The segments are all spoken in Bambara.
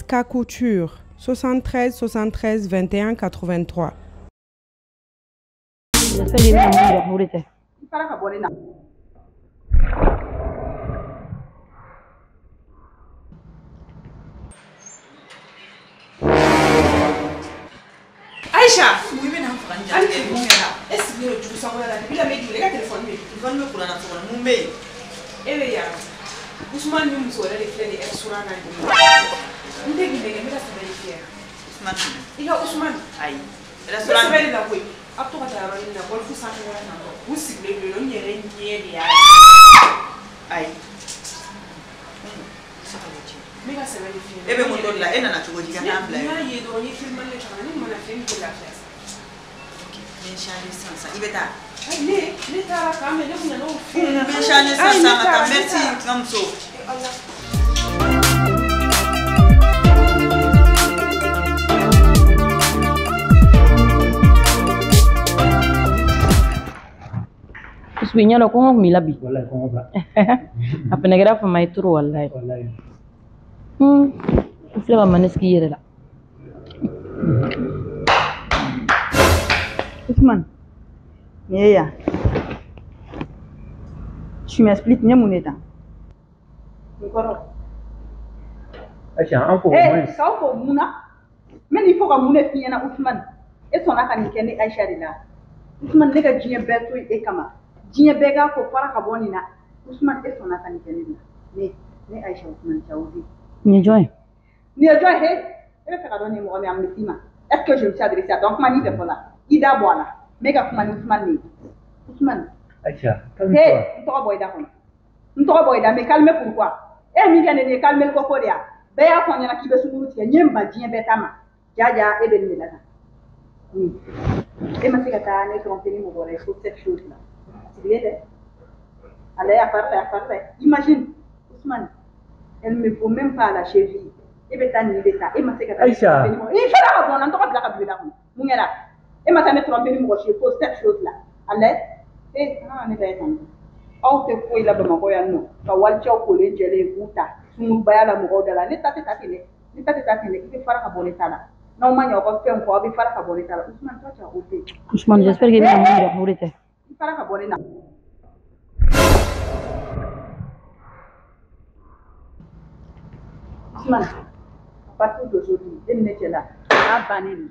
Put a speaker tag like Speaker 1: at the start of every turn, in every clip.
Speaker 1: SK Couture, 73 73 21 83.
Speaker 2: Aïcha, oui, mais non, est-ce que tu sens la téléphone? Ousmane ni muso wɛrɛ de filɛ nin ye restaurant na yen. N tɛ k'i nɛgɛ, n bɛ ka sɛbɛn de f'i ye.
Speaker 3: Ousmane.
Speaker 2: I ka Ousmane.
Speaker 3: Ayi.
Speaker 2: Restaurant sɛbɛn de la koyi. A bɛ to ka taa yɔrɔ ɲini na golf sanfɛ yɔrɔ in na. U sigilen don yen, n yɛrɛ ɲɛ de y'a ye.
Speaker 3: Ayi.
Speaker 2: N bɛ ka sɛbɛn de f'i ye.
Speaker 3: E bɛ moto de la, e nana cogo di ka taa bila yen?
Speaker 2: N y'a ye dɔrɔn, n ye filimani de ta ka na, ne kun mana filɛ, n tɛ lafiya sa.
Speaker 3: Ok, n bɛ n changer sisan sisan, i bɛ taa.
Speaker 2: Ne taara k'an bɛn, ne kun nana o f'i ɲɛna.
Speaker 3: N bɛ n changer sisan sisan ka taa, merci n ka muso.
Speaker 4: Usman ɲɛ dɔn kɔngɔ kun b'i la bi.
Speaker 5: Walayi kɔngɔ b'a.
Speaker 4: A fɛnɛ kɛra fama ye trop walayi.
Speaker 5: Walayi.
Speaker 4: I filɛ ka manisigi i yɛrɛ la.
Speaker 3: Ousmane, nin ye yan. Tu m'expliques nin ye mun de ta? N kɔrɔ.
Speaker 5: Aïcha, an fo au moins.
Speaker 3: K'aw fo mun na? N bɛ n'i fo ka mun de f'i ɲɛna Ousmane? E sɔnna ka nin kɛ ne Aïcha de la. Ousmane, ne ka diɲɛ bɛɛ to yen e kama. Diɲɛ bɛɛ k'a fɔ fara ka bɔ nin na. Ousmane, e sɔnna ka nin kɛ ne la. Ne Aïcha Ousmane Thiaw.
Speaker 4: Nin ye jɔn ye?
Speaker 3: Nin ye jɔn ye? E bɛ fɛ ka dɔn nin ye mɔgɔ min ye, a mun bɛ s'i ma? Est-ce que je me suis adressée à toi? N kuma n'i fɛ fɔlɔ la. I da bɔ a la. N bɛ ka kuma ni Ousmane de ye. Ousmane.
Speaker 5: Aïcha, calme-toi.
Speaker 3: N tɔgɔ bɔ i da kɔnɔ. N tɔgɔ bɔ i da, mais calme pourquoi? E ye min kɛ nin ye calme ko ko de ya. Bɛɛ y'a fɔ n ɲɛna k'i bɛ sunkuru tigɛ. N ye n ban diɲɛ bɛɛ ta ma. Ja ja, e bɛ nin de la tan. E ma se ka taa ne tromper ni mɔgɔ wɛrɛ ye pour cette chose là. Sigilen dɛ. Ale y'a fari a fari. Imagine, Ousmane, elle me vaut même pas à la cheville. E bɛ taa nin de ta. E ma se ka taa.
Speaker 5: Aïcha.
Speaker 3: I fara ka bɔ n na, n tɔgɔ bila ka don i da kɔnɔ. Mun kɛra? E ma taa ne tromper ni mɔgɔ si ye pour cette chose là. Ale, ne ta ye tan. Aw tɛ foyi la Bamakɔ yan nɔ ka walicɛw kolen jɛlen k'u ta sungurubaya la mɔgɔw da la. Ne ta tɛ taa ten dɛ. Ne ta tɛ taa ten dɛ. I bɛ fara ka bɔ ne ta la. N'aw ma ɲɛ aw ka fɛn kɔ, aw bɛ fara ka bɔ ne ta la. Ousmane, toi tu as osé.
Speaker 4: Ousmane, j'espère que i bɛna mun yira o de tɛ.
Speaker 3: I fara ka bɔ ne na. Ousmane, à partir d'aujourd'hui, e ni ne cɛ la, a bannen don.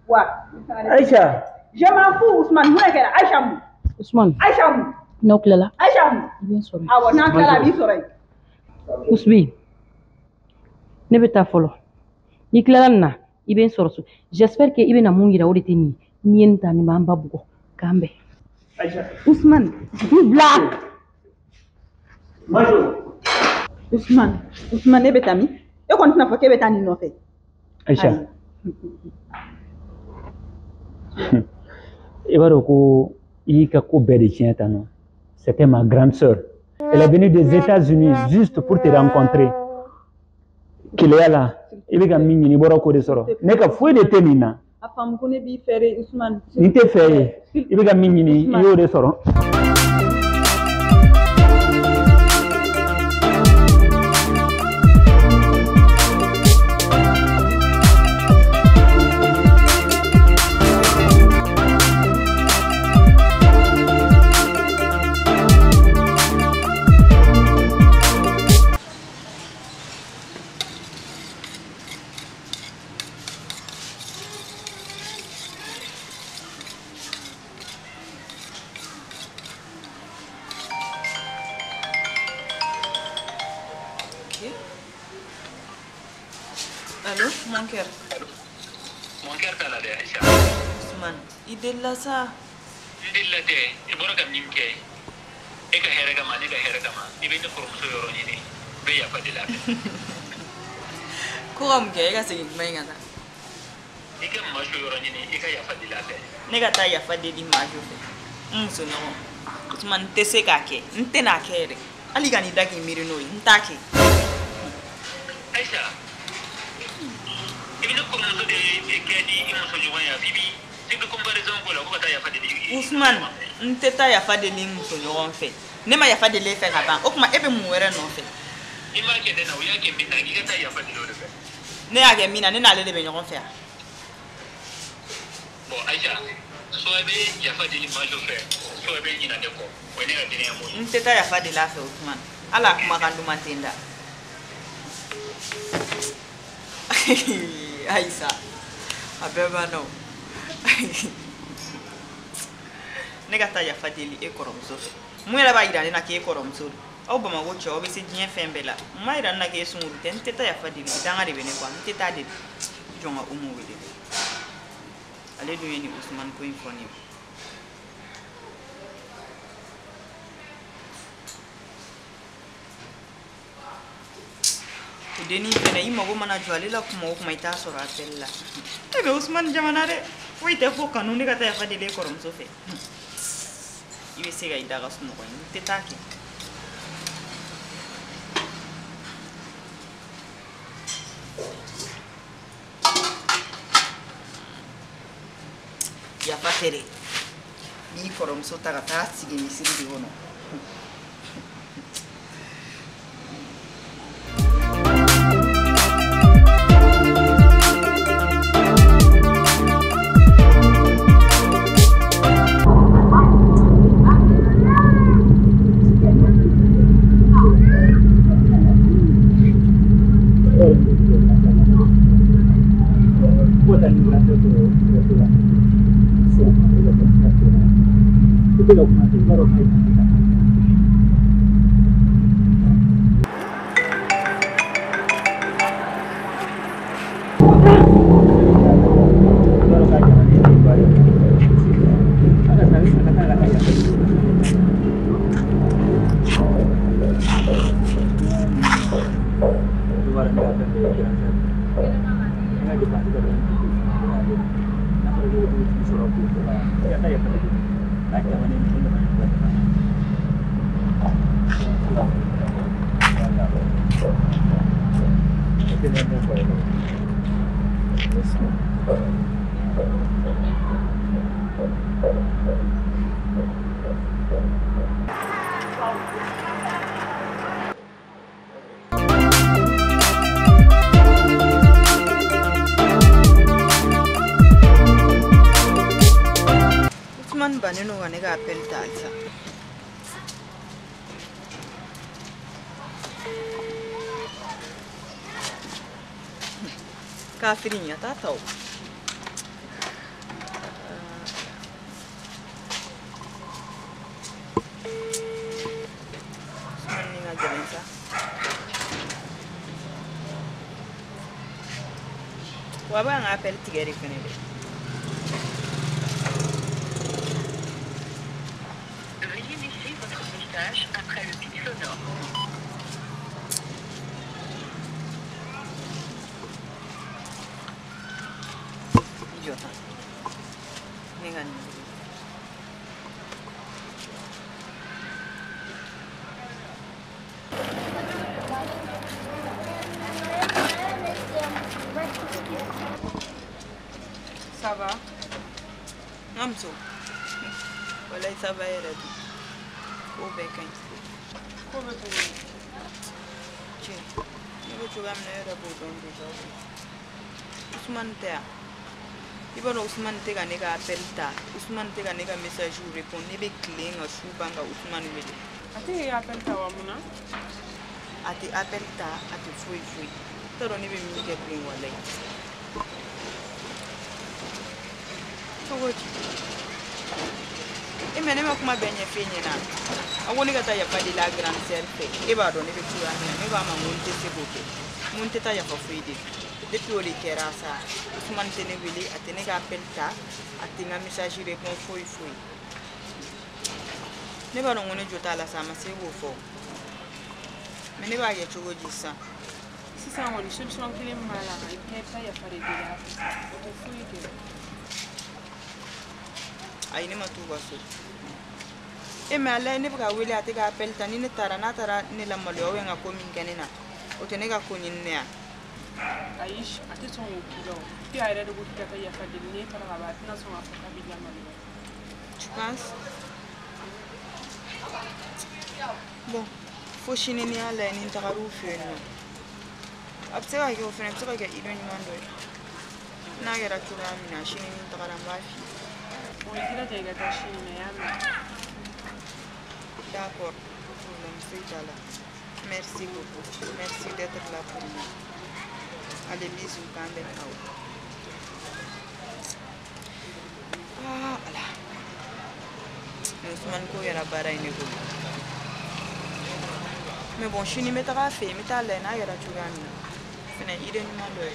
Speaker 3: Wa,
Speaker 5: Aïcha.
Speaker 3: Je m'en fous, Ousmane. Mun de kɛra? Aïcha mun?
Speaker 4: Ousmane.
Speaker 3: Aïcha mun?
Speaker 4: N'aw tilala.
Speaker 3: Aïcha mun?
Speaker 4: I bɛ n sɔrɔ yen.
Speaker 3: Awɔ, n'an tilala a b'i sɔrɔ yen.
Speaker 4: Ousmane, ne bɛ taa fɔlɔ. N'i tilala nin na, i bɛ n sɔrɔ so. J'espère que i bɛna mun yira o de tɛ nin ye. N'i ye nin ta, nin b'an ba bugɔ. K'an bɛn.
Speaker 5: Aïcha.
Speaker 3: Ousmane. N bila.
Speaker 5: Majo.
Speaker 3: Ousmane, Ousmane, ne bɛ taa min? E kɔni tɛna fɔ k'e bɛ taa nin nɔfɛ.
Speaker 5: Aïcha. I b'a dɔn ko i y'i ka ko bɛɛ de tiɲɛ tan nɔ. C'était ma grande sœur. Elle est venue des États-Unis juste pour te rencontrer. Keleya la, i bɛ ka min ɲini i bɔra k'o de sɔrɔ. Ne ka foyi de tɛ nin na.
Speaker 3: A faamu ko ne b'i fɛ de Ousmane.
Speaker 5: Nin tɛ fɛ ye. I bɛ ka min ɲini i y'o de sɔrɔ.
Speaker 3: Allô, mon cœur.
Speaker 6: Mon cœur t'a la dɛ, Aïcha.
Speaker 3: Ousmane, i delila sa.
Speaker 6: N delila tɛ, i bɔra ka min kɛ, e ka hɛrɛ kama, ne ka hɛrɛ kama, i bɛ ne kɔrɔmuso yɔrɔ ɲini, n bɛ yafa deli a fɛ.
Speaker 3: Ko ka mun kɛ, e ka segin kuma in kan sa.
Speaker 6: I ka Majo yɔrɔ ɲini, i ka yafa deli a fɛ.
Speaker 3: Ne ka taa yafa deli Majo fɛ. N muso ɲɔgɔn. Ousmane, n tɛ se k'a kɛ, n tɛna kɛ yɛrɛ. Hali ka n'i da k'i miiri n'o ye, n t'a kɛ.
Speaker 6: Aïcha, i bɛ ne kɔrɔmuso de kɛ ni i muso ɲɔgɔn ye, i bɛ comparaison k'o la ko ka taa yafa deli.
Speaker 3: Ousmane, n tɛ taa yafa deli n muso ɲɔgɔn fɛ. Ne ma yafa deli e fɛ ka ban. O tuma e bɛ mun wɛrɛ nɔfɛ?
Speaker 6: I m'a kɛ ne na, o y'a kɛ min na, k'i ka taa yafa deli o de fɛ.
Speaker 3: Ne y'a kɛ min na, ne n'ale de bɛ ɲɔgɔn fɛ yan.
Speaker 6: Bon Aïcha, soit i bɛ yafa deli Majo fɛ, soit i bɛ ɲinɛ ne kɔ. O ye ne ka dernier mot ye.
Speaker 3: N tɛ taa yafa deli a fɛ Ousmane. Hali a kumakan duman tɛ n da. Ayisa, a bɛɛ banna o. Ne ka taa yafa deli e kɔrɔmuso fɛ. Mun yɛrɛ b'a yira ne na k'e kɔrɔmuso don? Aw Bamakɔ cɛw, aw bɛ se diɲɛ fɛn bɛɛ la. Mun b'a yira ne na k'e sunkuru tɛ? N tɛ taa yafa deli, danga de bɛ ne kɔ, n tɛ taa deli. I jɔ n ka Umu wele. Ale dun ye nin Ousmane ko in fɔ ne ye. O dennin fɛnɛ, i mago mana jɔ ale la kuma o kuma, i t'a sɔrɔ appel la. E bɛ Ousmane jamana dɛ. Foyi tɛ fo kanu, ne ka taa yafa deli e kɔrɔmuso fɛ. I bɛ se ka i da ka sunɔgɔ yen, n tɛ taa kɛ. Yafa tɛ dɛ. N'i kɔrɔmuso ta ka taa sigi misiri de kɔnɔ. Ousmane bannen don ka ne ka appel ta halisa. Kafiri in, a t'a ta o. Ousmane ni ka gɛlɛn sa. Wa a b'an ka appel tigɛ de fɛnɛ dɛ.
Speaker 6: Veuillez laisser votre message après le bip sonore.
Speaker 3: I jɔ tan. Ne ka nin wele.
Speaker 2: Ça va?
Speaker 3: N ka muso. Walayi ça va yɛrɛ de. Ko bɛɛ ka ɲi.
Speaker 2: Ko bɛ cogo di?
Speaker 3: Cɛ, ne bɛ cogoya min na, e yɛrɛ b'o dɔn déjà. Ousmane tɛ yan. I b'a dɔn Ousmane tɛ ka ne ka appel ta, Ousmane tɛ ka ne ka message répond, ne bɛ tilen ka su ban ka Ousmane wele.
Speaker 2: A tɛ k'i ka appel ta wa mun na?
Speaker 3: A tɛ appel ta, a tɛ foyi foyi. N t'a dɔn ne bɛ min kɛ bilen walayi. Cogo di? E mais ne ma kuma bɛɛ ɲɛf'e ɲɛna. A ko ne ka taa yafa deli a grande sœur fɛ. E b'a dɔn ne bɛ cogoya min na, ne k'a ma n ko n tɛ se k'o kɛ. N ko n tɛ taa yafa foyi deli. Depuis o de kɛra sa, Ousmane tɛ ne wele, a tɛ ne ka appel ta, a tɛ n ka message répond foyi foyi. Ne b'a dɔn ko ne jo t'a la sa, a ma se k'o fɔ. Mais ne b'a kɛ cogo di sisan?
Speaker 2: Sisan kɔni solution kelen min b'a la, i bɛ taa yafa de deli a fɛ. O tɛ foyi kɛ.
Speaker 3: Ayi, ne ma t'u ka so. E mais alayi, ne bɛ ka wele, a tɛ ka appel ta. Ni ne taara, n'a taara ne lamaloya ou bien ka ko min kɛ ne na, o tɛ ne ka ko ɲini ne ya.
Speaker 2: Ayi, a tɛ sɔn k'o k'i la o. Puis a yɛrɛ de ko k'i ka taa yafa deli, n'e taara ka ban, a tɛna sɔn k'a fɔ k'a b'i lamaloya.
Speaker 3: Tu penses? Bon, fo sini ni y'a lajɛ ni n tagar'u fɛ yen nɔ.
Speaker 2: A bɛ se ka kɛ o fana bɛ se ka kɛ idée ɲuman dɔ ye. N'a kɛra cogoya min na sini ni tagara n b'a f'i ye.
Speaker 1: Bon, i jilaja i ka taa sini na, i y'a mɛn?
Speaker 2: D'accord, problème foyi t'a la. Merci beaucoup. Merci d'être là pour moi. Allez, bisous, k'an bɛn. Awɔ. Ah, Ala. Nin Usumani ko kɛra baara ye ne bolo. Mais bon, sini n bɛ taga a fɛ yen, n bɛ taa lajɛ n'a kɛra cogoya min na. O fana ye idée ɲuman dɔ ye.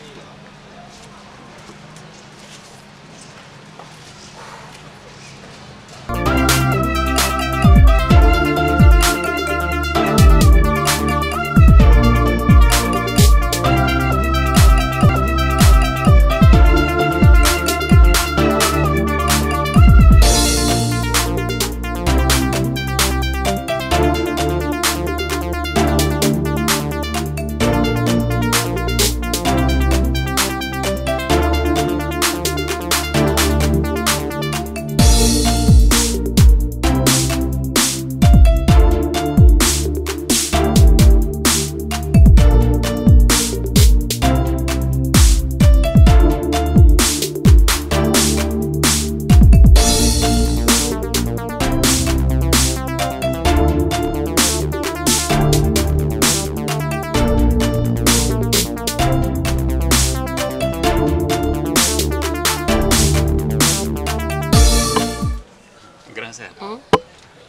Speaker 5: Grand sœur.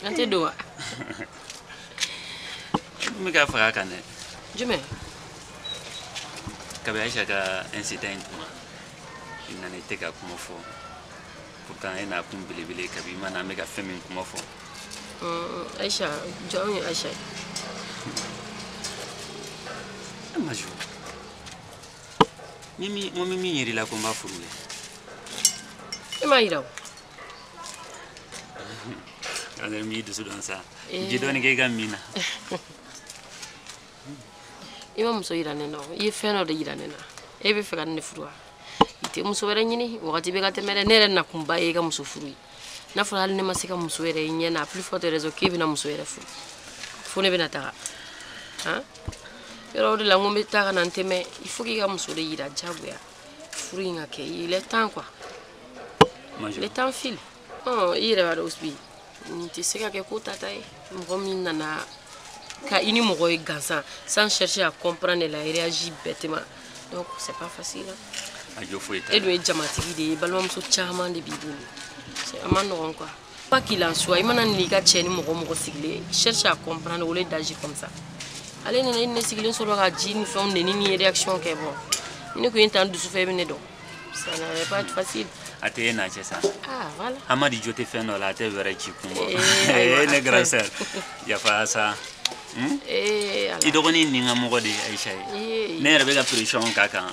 Speaker 4: An tɛ don wa?
Speaker 5: N bɛ ka faga kan dɛ.
Speaker 4: Jumɛn?
Speaker 5: Kabi Aïcha ka incident in kuma, i nana i tɛ ka kuma fɔ. Pourtant e n'a kun belebele kabi i ma na an bɛ ka fɛn min kuma fɔ.
Speaker 4: Aïcha, jɔn ye Aïcha ye?
Speaker 5: E ma jo. Ni min, n ko n bɛ min yir'i la ko n b'a furu dɛ.
Speaker 4: E m'a yira o.
Speaker 5: Grand sœur, n b'i dusu dɔn sa. Ji dɔɔni kɛ i ka min na.
Speaker 4: I ma muso yira ne na o, i ye fɛn dɔ de yira ne na. E bɛ fɛ ka ne furu wa? I tɛ muso wɛrɛ ɲini, wagati bɛ ka tɛmɛ dɛ. Ne yɛrɛ nakunba ye i ka muso furu ye. N'a fɔra hali ne ma se ka muso yɛrɛ ye ɲɛ na, à plus forte raison k'e bɛna muso yɛrɛ furu. Fo ne bɛna taga. Han? Yɔrɔ o de la n ko n bɛ taa ka na n tɛmɛ. Il faut k'i ka muso de yira diyagoya. Furu in ka kɛ. Il est temps quoi. Le temps file. Ɔ i yɛrɛ b'a dɔn Usbi, nin tɛ se ka kɛ ko tata ye. Mɔgɔ min nana ka i ni mɔgɔ ye gansan sans chercher à comprendre, elle a réagi bêtement. Donc c'est pas facile.
Speaker 5: A jo foyi t'a la.
Speaker 4: E dun ye jamatigi de ye, balimamuso caman de b'i bolo. A man nɔgɔn quoi. Quoi qu'il en soit, i mana n'i ka cɛ ni mɔgɔ mɔgɔ sigilen, cherche à comprendre au lieu d'agir comme ça. Ale nana i ni ne sigilen sɔrɔ ka ji ni fɛnw neni ni réaction kɛ bon. Ni ne kun ye n ta n dusu fɛ, e bɛ ne dɔn. Ça n'allait pas être facile.
Speaker 5: A tɛ e n'a cɛ sa.
Speaker 4: Ah voilà.
Speaker 5: Hamadi jo tɛ fɛn dɔ la, a tɛ wɛrɛ ci kun bɔ.
Speaker 4: Eh,
Speaker 5: ne grand sœur. Yafa sa.
Speaker 4: Eh, Ala.
Speaker 5: I dɔgɔnin nin ka mɔgɔ de ye Aïcha ye. Ne yɛrɛ bɛ ka pression k'a kan.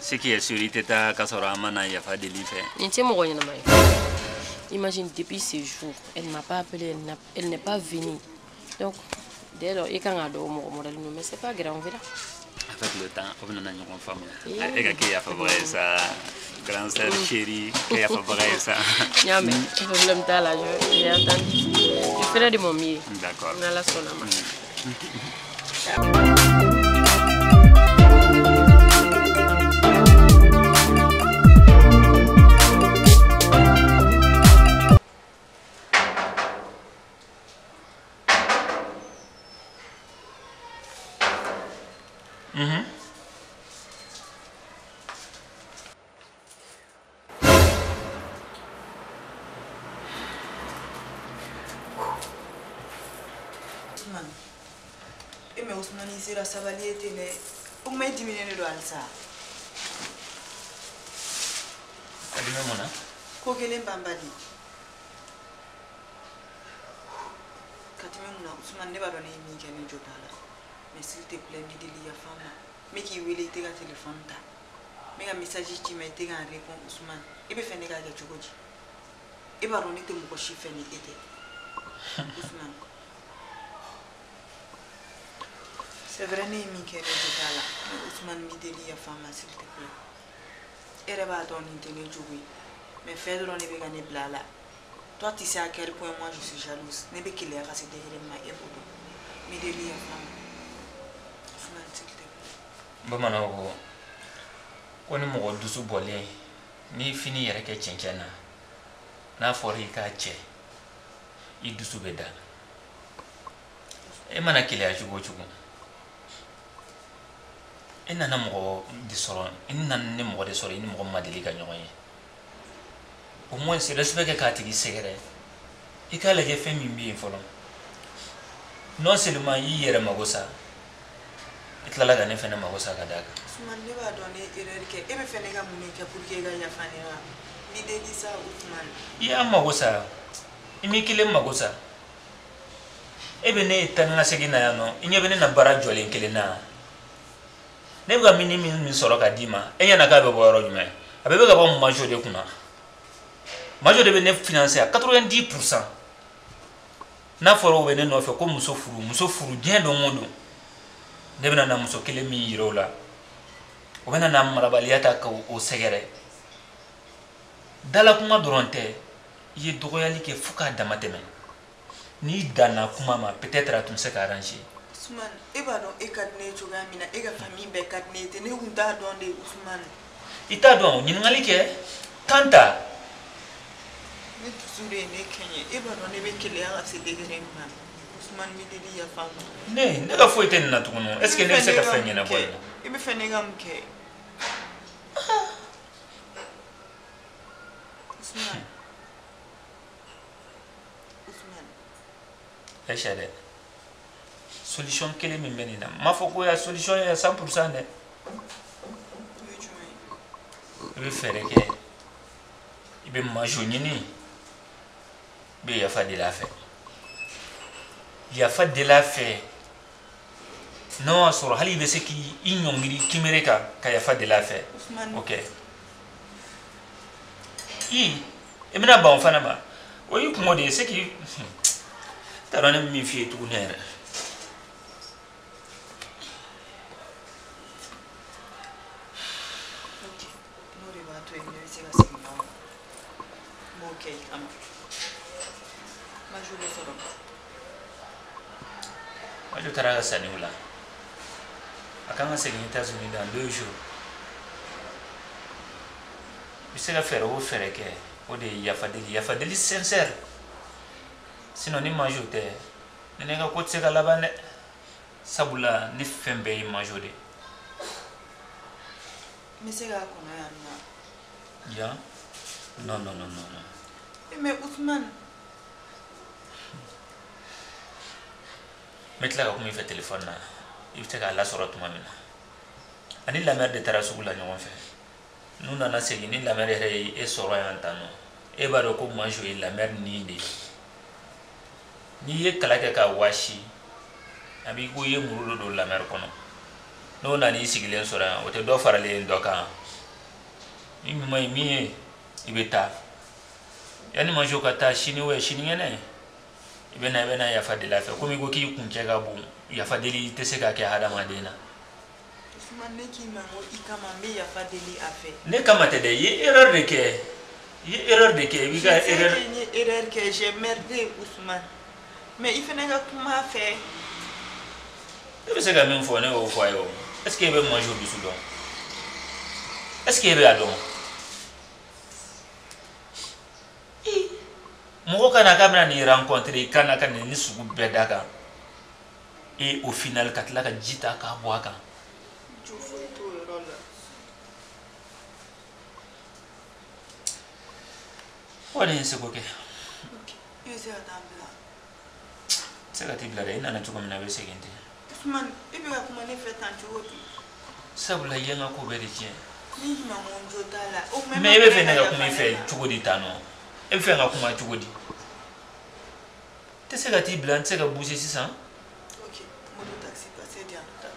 Speaker 5: Ce qui est sûr, i tɛ taa k'a sɔrɔ an ma na yafa deli fɛ.
Speaker 4: Nin tɛ mɔgɔ ɲɛnama ye. Imagine, depuis ce jour, elle ne m'a pas appelé, elle n'est pas venue. Donc, dès lors, i kan k'a dɔn o mɔgɔ modèle ninnu, mais c'est pas grave, on verra.
Speaker 5: Avec le temps, aw bɛna na ɲɔgɔn faamuya. E ka kɛ yafabaga ye sa, grand sœur chérie, kɛ yafabaga ye sa.
Speaker 4: N y'a mɛn, problème t'a la, j'ai entendu. Je ferai de mon mieux.
Speaker 5: D'accord.
Speaker 4: N'Ala sɔnna ma.
Speaker 2: Ousmane, e mais Ousmane i sera sabali ye ten dɛ. O kuma e diminen de don halisa.
Speaker 5: Ka dimi mun na?
Speaker 2: Ko kelen banbali. Ka tɛmɛ mun na Ousmane, ne b'a dɔn ne ye min kɛ ne jo t'a la. Mais s'il te plaît, n b'i deli yafa n ma. N bɛ k'i wele i tɛ ka téléphone ta. N bɛ ka message ci ma i tɛ ka n répond Ousmane. E bɛ fɛ ne k'a kɛ cogo di? E b'a dɔn ne tɛ mɔgɔ si fɛ ni e tɛ. Ousmane. C'est vrai ne ye min kɛ ne jo t'a la. Mais Ousmane, n b'i deli yafa n ma s'il te plaît. E yɛrɛ b'a dɔn nin tɛ ne jogo ye. Mais fɛn dɔrɔn de bɛ ka ne bila a la. Toi tu sais à quel point moi je suis jalouse. Ne bɛ keleya ka se degré min ma e b'o dɔn. N b'i deli yafa n ma. Ousmane, s'il te plaît.
Speaker 5: Bamananw ko ko ni mɔgɔ dusu bɔlen n'i fini yɛrɛ kɛ cɛncɛn na, n'a fɔra i k'a cɛ, i dusu bɛ da. E mana keleya cogo o cogo, e nana mɔgɔ de sɔrɔ, i nana ni mɔgɔ de sɔrɔ i ni mɔgɔ ma deli ka ɲɔgɔn ye. Au moins respect kɛ k'a tigi sɛgɛrɛ, i k'a lajɛ fɛn min bɛ yen fɔlɔ. Non seulement i y'i yɛrɛ mago sa, i tilala ka ne fɛnɛ mago sa ka d'a kan.
Speaker 2: Ousmane, ne b'a dɔn ne ye erreur kɛ. E bɛ fɛ ne ka mun de kɛ pour que e ka yafa ne ma? N b'i deli sa, Ousmane.
Speaker 5: I y'a mago sa, i m'i kelen mago sa. E bɛ ne taa ni ka segin na yan nɔ, i ɲɛ bɛ ne na baara jɔlen kelen na. Ne bɛ ka min min sɔrɔ ka d'i ma, e ɲɛna k'a bɛ bɔ yɔrɔ jumɛn? A bɛɛ bɛ ka bɔ Majo de kunna. Majo de bɛ ne financer à 90%. N'a fɔra o bɛ ne nɔfɛ ko muso furu, muso furu diɲɛ don o don. Ne bɛna na muso kelen min yira o la, o bɛna na marabaliya ta k'o sɛgɛrɛ. Dalakuma dɔrɔn tɛ, i ye dɔgɔyali kɛ fo k'a dama tɛmɛ. N'i danna kuma ma, peut-être a tun bɛ se ka arranger.
Speaker 2: Ousmane, e b'a dɔn e ka di ne ye cogoya min na, e ka famille bɛɛ ka di ne ye ten. Ne kun t'a dɔn de, Ousmane.
Speaker 5: I t'a dɔn, ɲininkali kɛ, kan ta.
Speaker 2: Ne dusu de ye ne kɛɲɛ. E b'a dɔn ne bɛ keleya ka se degré min ma. Ousmane, n b'i deli, yafa n ma.
Speaker 5: Ne ka foyi tɛ nin na tuguni. Est ce que ne bɛ se ka fɛn ɲɛnabɔ nin na?
Speaker 2: I bɛ fɛ ne ka mun kɛ? Ousmane. Ousmane.
Speaker 5: Aïcha dɛ, solution kelen min bɛ nin na, n m'a fɔ ko ya solution ye 100% dɛ.
Speaker 2: O ye jumɛn ye?
Speaker 5: I bɛ fɛɛrɛ kɛ, i bɛ Majo ɲini, i bɛ yafa deli a fɛ. Yafa deli a fɛ, n'o y'a sɔrɔ hali i bɛ se k'i ɲɔngiri kimere kan ka yafa deli a fɛ.
Speaker 2: Ousmane.
Speaker 5: Ok. I bɛna ban o fana ma. O y'i kungo de ye, c'est que t'a dɔn ne bɛ min f'i ye tuguni yɛrɛ.
Speaker 2: Ok, n'o de b'a to yen, ne bɛ se ka segin ɲɔgɔn ma. N b'o kɛ i kama. Majo bɛ sɔrɔ.
Speaker 5: Majo taara a ka sanniw la. A kan ka segin États-Unis dans 2 jours. I bɛ se ka fɛɛrɛ o fɛɛrɛ kɛ, o de ye yafadeli, yafadeli sincère. Sinon ni Majo tɛ, ne ne ka ko tɛ se ka laban dɛ. Sabula ne fɛn bɛɛ ye Majo de ye.
Speaker 2: N bɛ se k'a kɔnɔ yan nɔ.
Speaker 5: Yan? Non, non, non, non, non.
Speaker 2: Eh, mais Ousmane.
Speaker 5: N bɛ tila ka kuma i fɛ téléphone na. I bɛ se k'a lasɔrɔ tuma min na. Ani lamɛri de taara sugu la ɲɔgɔn fɛ. N'u nana segin, ni lamɛri yɛrɛ ye e sɔrɔ yan tan nɔ, e b'a dɔn ko Majo ye lamɛri ni de ye. N'i ye kala kɛ k'a waasi, a b'i ko i ye muru dɔ don lamɛri kɔnɔ. N'o nana i sigilen sɔrɔ yan, o tɛ dɔ faralen dɔ kan. Ni ɲuman ye min ye, i bɛ taa. Yanni Majo ka taa sini ou sinikɛnɛ, i bɛ na yafa deli a fɛ. Komi i ko k'i kuncɛ ka bon, yafa deli tɛ se ka kɛ hadamaden na.
Speaker 2: Ousmane, ne k'i ma ko i kama n bɛ yafa deli a fɛ.
Speaker 5: Ne kama tɛ dɛ, i ye erreur de kɛ. I ye erreur de kɛ, i b'i ka
Speaker 2: Je sais
Speaker 5: erreur.
Speaker 2: que n ye erreur kɛ, j'ai merdé, Ousmane. Mais i fɛnɛ ka kuma a fɛ.
Speaker 5: Ne bɛ se ka min fɔ, ne y'o fɔ a ye o. Est ce que e bɛ Majo dusu dɔn? Est ce que e bɛ a dɔn? Mɔgɔ ka na k'a bɛna nin rencontrer, i ka na ka nin sugu bɛɛ da kan. Et au final ka tila ka ji ta k'a bɔ a kan.
Speaker 2: Jo foyi t'o yɔrɔ la.
Speaker 5: O de ye n seko kɛ.
Speaker 2: Ok, i bɛ se ka taa n bila.
Speaker 5: N tɛ se ka t'i bila dɛ, i nana cogo min na i bɛ segin ten.
Speaker 2: Ousmane, e bɛ ka kuma ne fɛ tan cogo di?
Speaker 5: Sabula i ye n ka ko bɛɛ de tiɲɛ.
Speaker 2: Ne k'i ma ko n jo t'a la. O tuma e
Speaker 5: Mais e
Speaker 2: ma
Speaker 5: bɛ
Speaker 2: fɛ
Speaker 5: fɛ ne
Speaker 2: ka
Speaker 5: ka kuma i
Speaker 2: yafa
Speaker 5: fɛ
Speaker 2: ne ma?
Speaker 5: cogo di tan nɔ? E bɛ fɛ ka kuma cogo di? N tɛ se ka t'i bila, n tɛ se ka bouger sisan.
Speaker 2: Ok, moto taxi passer di yan taa.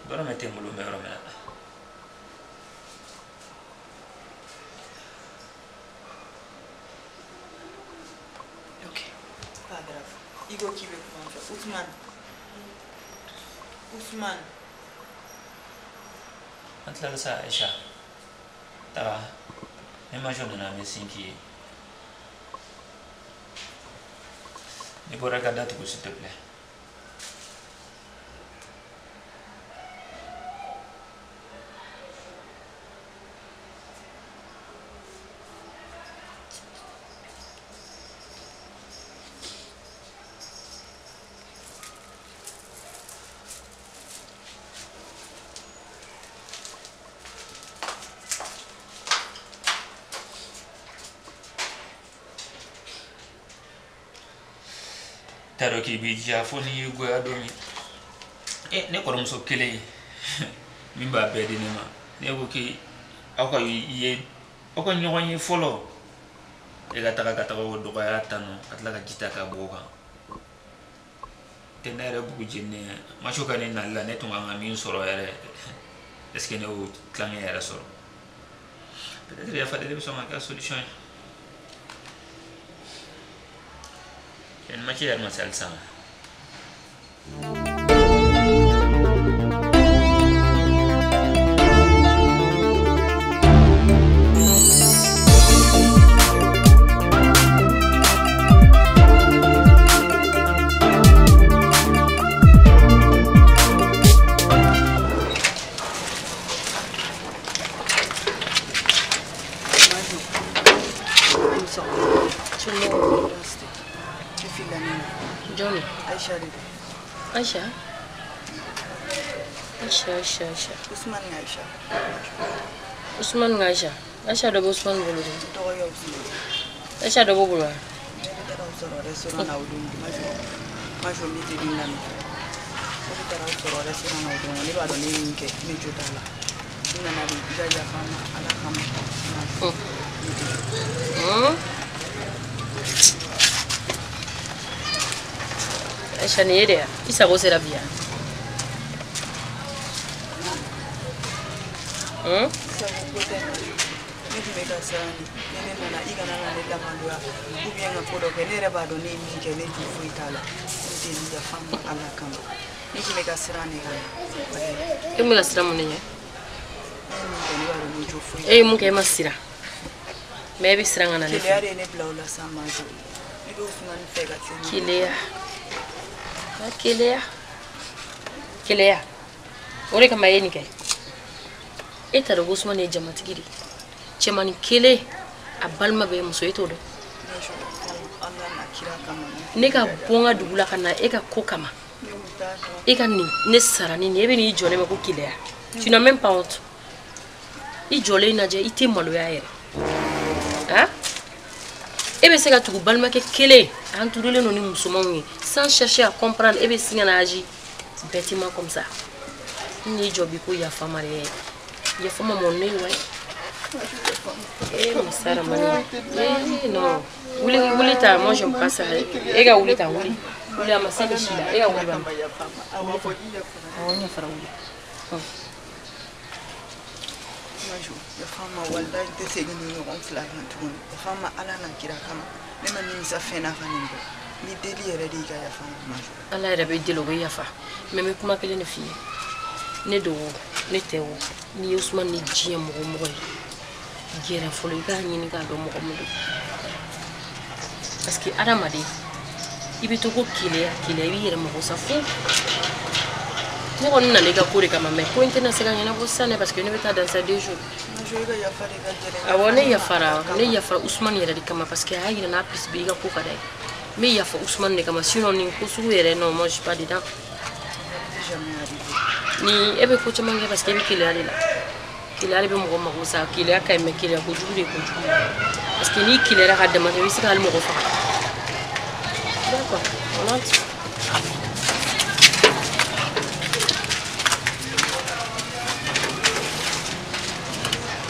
Speaker 5: Dɔrɔmɛ tɛ n bolo, n bɛ yɔrɔ min na.
Speaker 2: Ok, pas grave. I ko k'i bɛ kuma n fɛ. Ousmane. Ousmane.
Speaker 5: An tilala sa, Aïcha. Taga. Ni Majo nana, an bɛ sin k'i ye. N'i bɔra, i ka da tugu, s'il te plaît. T'a dɔn k'i b'i diya fo n'i y'i goya don min. Ne kɔrɔmuso kelen min b'a bɛɛ di ne ma. Ne ko k'i aw ka ye aw ka ɲɔgɔn ye fɔlɔ. E ka taga o dɔgɔya tan nɔ ka tila ka ji ta ka bɔ o kan. Tɛ ne yɛrɛ bugu jeninen ye. Maso ka ne nali la ne tun kan ka min sɔrɔ yɛrɛ est ce que ne y'o tilankɛ yɛrɛ sɔrɔ? Peut-être yafa deli bɛ sɔn ka kɛ solution ye. Nin match yɛrɛ ma se halisa.
Speaker 4: Aisha. Aisha, Aisha, Aisha.
Speaker 2: Usman Aisha.
Speaker 4: Usman Aisha. Aisha dɔ bɛ Usman bolo de.
Speaker 2: Tɔgɔ Usman.
Speaker 4: Aisha dɔ b'o bolo wa?
Speaker 2: Ne taara o sɔrɔ restaurant na o don. Majo mi tɛ den lamɛn. Ne taara o sɔrɔ restaurant na o don. Ne b'a dɔn ne ye min kɛ, ne jo t'a la. N nana de i ka yafa n ma Ala kama.
Speaker 4: Aisha nin ye de ya? I sago sera bi ya?
Speaker 2: Sago ko tɛ ne tun bɛ ka siran de. Ni ne nana i kana na ne lamaloya ou bien ka ko dɔ kɛ. Ne yɛrɛ b'a dɔn ne ye min kɛ ne ju foyi t'a la. Ne tɛ n yafa n ma Ala kama. Ne tun bɛ ka siran de ka na.
Speaker 4: E tun bɛ ka siran mun de ɲɛ?
Speaker 2: Ne ye min kɛ ne b'a dɔn ne jo foyi.
Speaker 4: E ye mun kɛ e ma siran. Mais e bɛ siran ka na ne fɛ.
Speaker 2: Keleya de ye ne bila o la sisan Majo. Ne bɛ Usumani fɛ ka se.
Speaker 4: Keleya. Keleya. Keleya. O de kama e ye nin kɛ. E t'a dɔn ko Usumani ye jamatigi de ye. Cɛmanin kelen a balima bɛɛ ye muso ye, e t'o dɔn. Ne ka bɔ n ka dugu la ka na e ka ko kama. E ka nin ne sara ni nin ye, e bɛ n'i jɔ ne ma ko keleya. Tu n'as même pas honte. I jɔlen lajɛ i tɛ maloya yɛrɛ. Han? E bɛ se ka tugu balimakɛ kelen entouré don ni musomanw ye sans chercher à comprendre, e bɛ sin ka na agir bêtement comme ça. N'i jɔ bi ko yafa ma dɛ. Yafa ma mɔn ne ye wa? Eh masa Ramani. Eh non. Wuli wuli ta, moi j'aime pas ça. E ka wuli ta wuli. Wuli a ma se ni si la. E ka wuli bani. Awɔ n yafara wuli.
Speaker 2: Majo, yafa ma walahi n tɛ segin ni ɲɔgɔn fila kan tuguni. Yafa ma Ala n'a kira kama. Ne ma nimisa fɛn na ka nin bɔ. N b'i deli yɛrɛ de i ka yafa ma Majo.
Speaker 4: Ala yɛrɛ bɛ deli o bɛ yafa. Mais n bɛ kuma kelen de f'i ye. Ne don o, ne tɛ o, n'i ye Usumani ni diɲɛ mɔgɔ o mɔgɔ ye, gɛrɛ fɔlɔ i k'a ɲini k'a dɔn mɔgɔ min don. Parce que adamaden, i bɛ to ko keleya keleya i b'i yɛrɛ mago sa fo. Ne kɔni nana i ka ko de kama mais ko in tɛna se ka ɲɛnabɔ sisan dɛ parce que ne bɛ taa dans ça 2 jours. Awɔ ne yafara, ne yafara Usumani yɛrɛ de kama parce que a y'a yira n'a plus bɛ i ka ko ka d'a ye. N bɛ yafa Usumani de kama sinon nin ko sugu yɛrɛ non moi je suis pas dedans. Ni e bɛ ko caman kɛ parce que e bɛ keleya de la. Keleya de bɛ mɔgɔ mago sa, keleya ka ɲi mais keleya kojugu de ye kojugu ye. Parce que n'i keleyara ka dama tɛmɛ i bɛ se ka hali mɔgɔ faga. D'accord, on entre.